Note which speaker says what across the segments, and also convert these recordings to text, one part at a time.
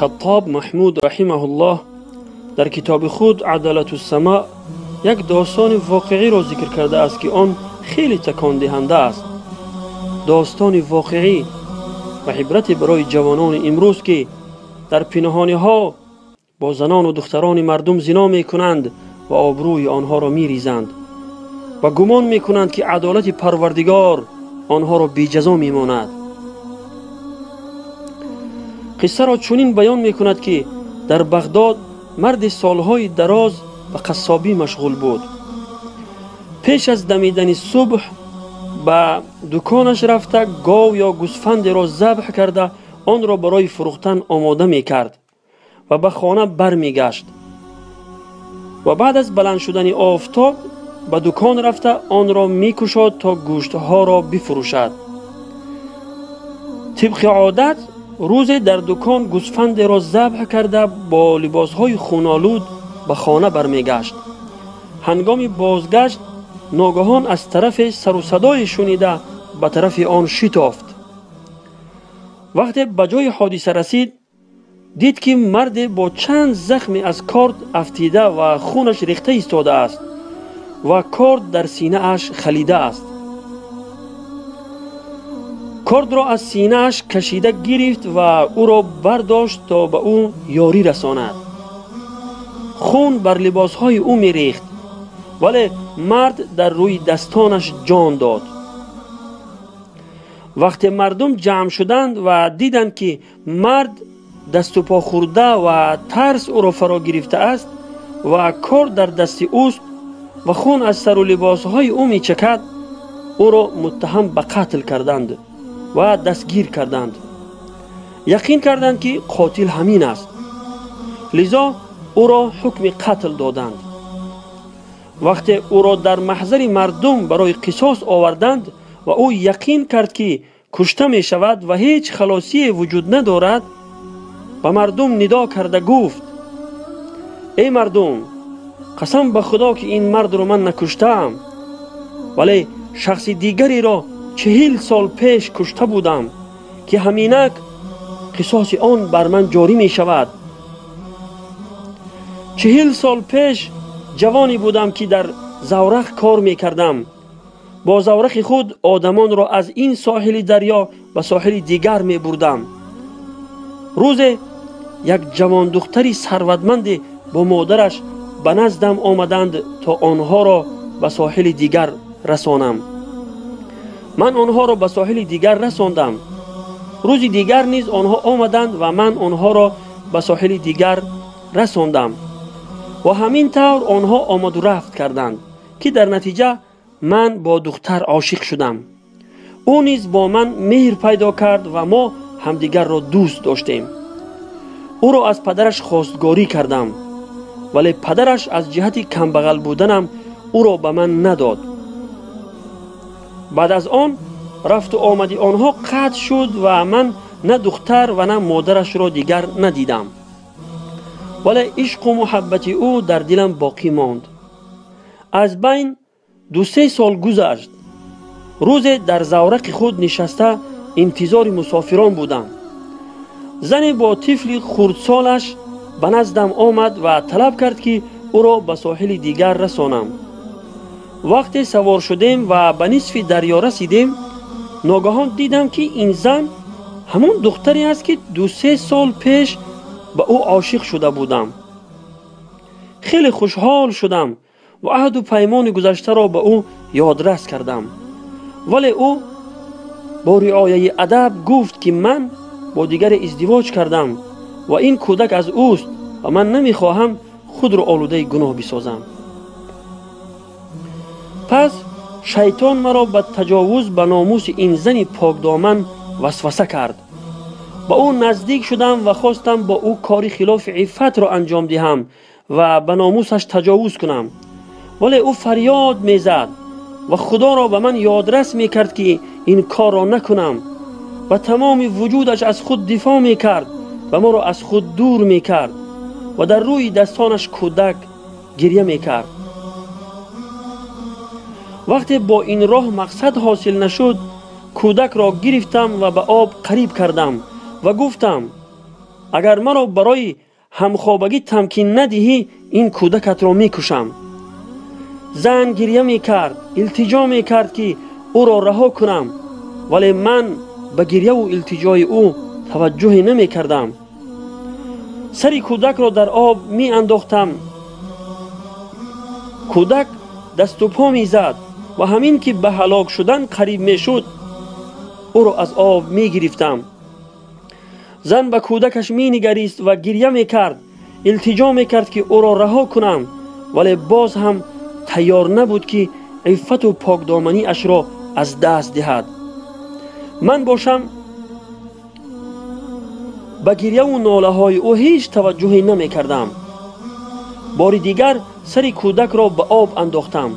Speaker 1: Хаттоб Маҳмуд раҳимаҳуллоҳ дар китоби худ Адолату Само як достони воқеиро зикр кардааст, ки он хеле такондиҳанда аст. Достони воқеӣ ва ибрате барои ҷавонони имрӯз, ки дар пинҳониҳо бо занону духтарони мардум зино мекунанд ва обрӯи онҳоро меризанд ва гумон мекунанд, ки адолати Парвардигор онҳоро беҷазо мемонад. Қиссаро чунин баён мекунад, ки дар Бағдод марди солҳои дароз ба қассобӣ машғул буд. Пеш аз дамидани субҳ ба дуконаш рафта, гов ё гӯсфандеро забҳ карда, онро барои фурӯхтан омода мекард ва ба хона бармегашт ва баъд аз баланд шудани офтоб ба дукон рафта, онро мекушод, то гӯштҳоро бифурӯшад. Тибқи одат, рӯзе дар дукон гӯсфандеро забҳ карда, бо либосҳои хунолуд ба хона бармегашт. Ҳангоми бозгашт ногаҳон аз тарафе сару садое шунида, ба тарафи он шитофт. Вақте ба ҷои ҳодиса расид, дид, ки марде бо чанд захме аз корд афтида ва хунаш рехта истодааст ва корд дар синааш халидааст. Кордро аз синааш кашида гирифт ва ӯро бардошт, то ба ӯ ёрӣ расонад. Хун бар либосҳои ӯ мерехт, вале мард дар рӯи дастонаш ҷон дод. Вақте мардум ҷамъ шуданд ва диданд, ки мард дасту по хӯрда ва тарс ӯро фаро гирифтааст ва кор дар дасти ӯст ва хун аз сару либосҳои ӯ мечакад, ӯро муттаҳам ба қатл карданд ва дастгир карданд. Яқин карданд, ки қотил ҳамин аст, лизо ӯро ҳукми қатл доданд. Вақте ӯро дар маҳзари мардум барои қисос оварданд ва ӯ яқин кард, ки кушта мешавад ва ҳеҷ халосие вуҷуд надорад, ба мардум нидо карда гуфт: «Эй мардум, қасам ба Худо, ки ин мардро ман накуштаам, вале шахси дигареро 40 сол пеш кушта будам, ки ҳаминак қисоси он бар ман ҷорӣ мешавад. 40 сол пеш ҷавоне будам, ки дар заврақ кор мекардам. Бо заврақи худ одамонро аз ин соҳили дарё ба соҳили дигар мебурдам. Рӯзе як ҷавондухтари сарватманде бо модараш ба наздам омаданд, то онҳоро ба соҳили дигар расонам. Ман онҳоро ба соҳили дигар расондам. Рӯзи дигар низ онҳо омаданд ва ман онҳоро ба соҳили дигар расондам. Ва ҳамин тавр онҳо омаду рафт карданд, ки дар натиҷа ман бо духтар ошиқ шудам. Ӯ низ бо ман меҳр пайдо кард ва мо ҳамдигарро дӯст доштем. Ӯро аз падараш хостгорӣ кардам, вале падараш аз ҷиҳати камбағал буданам ӯро ба ман надод. Баъд аз он рафту омади онҳо қатъ шуд ва ман на духтар ва на модарашро дигар надидам, вале ишқу муҳаббати ӯ дар дилам боқӣ монд. Аз байн 2-3 сол гузашт. Рӯзе дар заврақи худ нишаста интизори мусофирон будам. Зане бо тифли хурдсолаш ба наздам омад ва талаб кард, ки ӯро ба соҳили дигар расонам. Вақте савор шудем ва ба нисфи дарё расидем, ногаҳон дидам, ки ин зан ҳамон духтаре аст, ки 2-3 сол пеш ба ӯ ошиқ шуда будам. Хеле хушҳол шудам ва аҳду паймони гузаштаро ба ӯ ёдрас кардам, вале ӯ бо риояи адаб гуфт, ки ман бо дигаре издивоҷ кардам ва ин кӯдак аз ӯст ва ман намехоҳам худро олудаи гуноҳ бисозам. Пас шайтон маро ба таҷовуз ба номуси ин зани покдоман васваса кард. Ба ӯ наздик шудам ва хостам бо ӯ кори хилофи иффатро анҷом диҳам ва ба номусаш таҷовуз кунам, вале ӯ фарёд мезад ва Худоро ба ман ёдрас мекард, ки ин корро накунам, ва тамоми вуҷудаш аз худ дифоъ мекард ва моро аз худ дур мекард ва дар рӯи дастонаш кӯдак гирья мекард. Вақте бо ин роҳ мақсад ҳосил нашуд, кӯдакро гирифтам ва ба об қариб кардам ва гуфтам: Агар маро барои ҳамхобагӣ тамкин надиҳӣ, ин кӯдакатро мекушам. Зан гирья мекард, илтиҷо мекард, ки ӯро раҳо кунам, вале ман ба гирьяву илтиҷои ӯ таваҷҷӯҳе намекардам. Сари кӯдакро дар об меандохтам. Кӯдак дасту по мезад ва ҳамин ки ба ҳалок шудан қариб мешуд, ӯро аз об мегирифтам. Зан ба кӯдакаш менигарист ва гирья мекард, илтиҷо мекард, ки ӯро раҳо кунам, вале боз ҳам тайёр набуд, ки иффату покдоманиашро аз даст диҳад. Ман бошам ба гирьяву нолаҳои ӯ ҳеҷ таваҷҷӯҳе намекардам. Бори дигар сари кӯдакро ба об андохтам.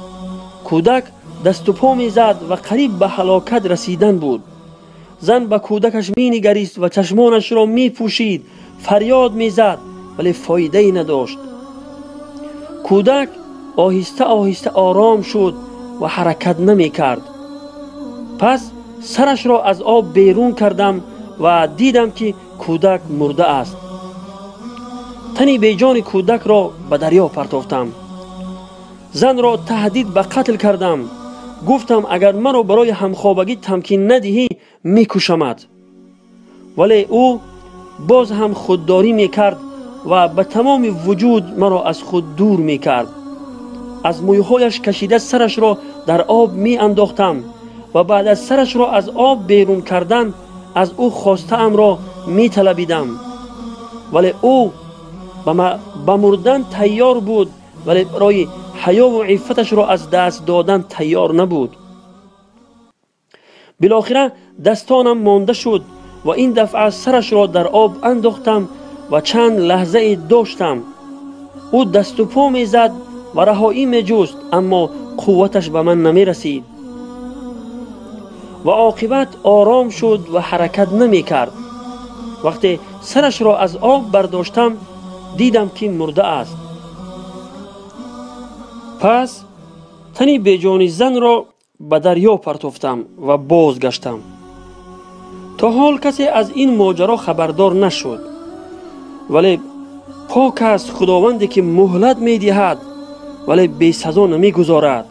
Speaker 1: Кӯдак дасту по мезад ва қариб ба ҳалокат расидан буд. Зан ба кӯдакаш менигарист ва чашмонашро мепӯшид, фарёд мезад, вале фоидае надошт. Кӯдак оҳиста оҳиста ором шуд ва ҳаракат намекард. Пас сарашро аз об берун кардам ва дидам, ки кӯдак мурда аст. Тани беҷони кӯдакро ба дарё партофтам. Занро таҳдид ба қатл кардам. Гуфтам, агар маро барои ҳамхобагӣ тамкин надиҳӣ, мекушамат. Вале ӯ боз ҳам худдорӣ мекард ва ба тамоми вуҷуд маро аз худ дур мекард. Аз мӯйҳояш кашида сарашро дар об меандохтам ва баъд аз сарашро аз об берун кардан аз ӯ хостаамро металабидам. Вале ӯ ба мурдан тайёр буд, вале барои ҳаёву иффаташро аз даст додан тайёр набуд. Билохира дастонам монда шуд ва ин дафъа сарашро дар об андохтам ва чанд лаҳзае доштам. Ӯ дасту по мезад ва раҳоӣ меҷуст, аммо қувваташ ба ман намерасид ва оқибат ором шуд ва ҳаракат намекард. Вақте сарашро аз об бардоштам, дидам, ки мурда аст. Пас тани беҷони занро ба дарё партофтам ва бозгаштам. То ҳол касе аз ин моҷаро хабардор нашуд, вале пок аст Худованде, ки муҳлат медиҳад, вале бесазо намегузорад.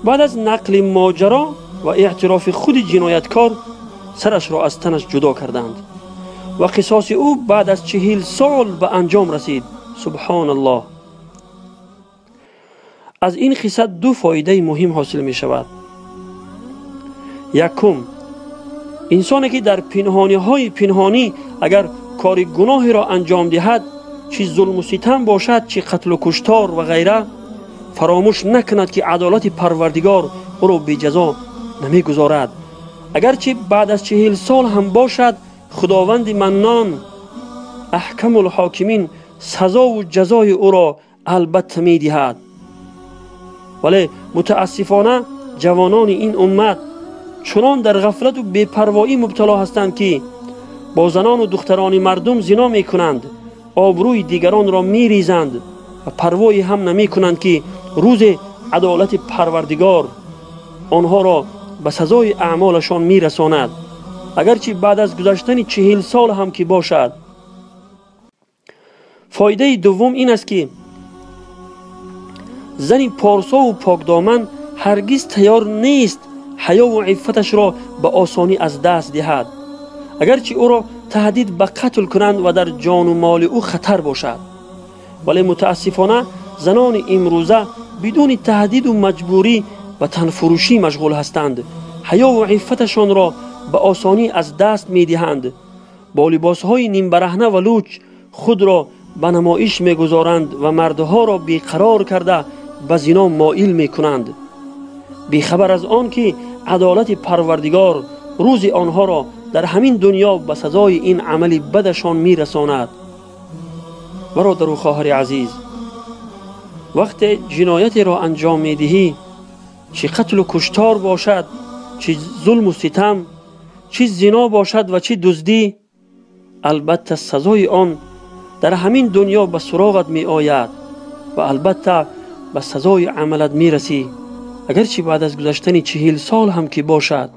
Speaker 1: Баъд аз нақли моҷаро ва эътирофи худи ҷинояткор, сарашро аз танаш ҷудо карданд ва қисоси ӯ баъд аз 40 сол ба анҷом расид. Субҳоналлоҳ! Аз ин қисса ду фоидаи муҳим ҳосил мешавад. Якум, инсоне ки дар пинҳониҳои пинҳонӣ агар кори гуноҳеро анҷом диҳад, чӣ зулму ситам бошад, чӣ қатлу куштор ва ғайра, фаромӯш накунад, ки адолати Парвардигор ӯро беҷазо намегузорад. Агарчи баъд аз 40 сол ҳам бошад, Худованди Маннон, Аҳкамулҳокимин, сазову ҷазои ӯро албатта медиҳад. Вале мутаассифона ҷавонони ин уммат чунон дар ғафлату бепарвоӣ мубтало ҳастанд, ки бо занону духтарони мардум зино мекунанд, обрӯи дигаронро меризанд ва парвои ҳам намекунанд, ки рӯзе адолати Парвардигор онҳоро ба сазои аъмолашон мерасонад, агарчи баъд аз гузаштани 40 сол ҳам ки бошад. Фоидаи дуввум ин аст, ки зани порсову покдоман ҳаргиз тайёр нест ҳаёву иффаташро ба осонӣ аз даст диҳад, агарчи ӯро таҳдид ба қатл кунанд ва дар ҷону моли ӯ хатар бошад. Вале мутаассифона занони имрӯза бидуни таҳдиду маҷбурӣ ба танфурӯшӣ машғул ҳастанд, ҳаёву иффаташонро ба осонӣ аз даст медиҳанд, бо либосҳои нимбараҳна ва луч худро ба намоиш мегузоранд ва мардҳоро беқарор карда ба зино моил мекунанд, бехабар аз он ки адолати Парвардигор рӯзи онҳоро дар ҳамин дунё ба сазои ин амали бадашон мерасонад. Бародару хоҳари азиз, вақте ҷиноятеро анҷом медиҳӣ, чӣ қатлу куштор бошад, чӣ зулму ситам, чӣ зино бошад ва чӣ дуздӣ, албатта сазои он дар ҳамин дунё ба суроғат меояд ва албатта ба сазои амалат мерасӣ, агарчи баъд аз гузаштани 40 сол ҳам ки бошад.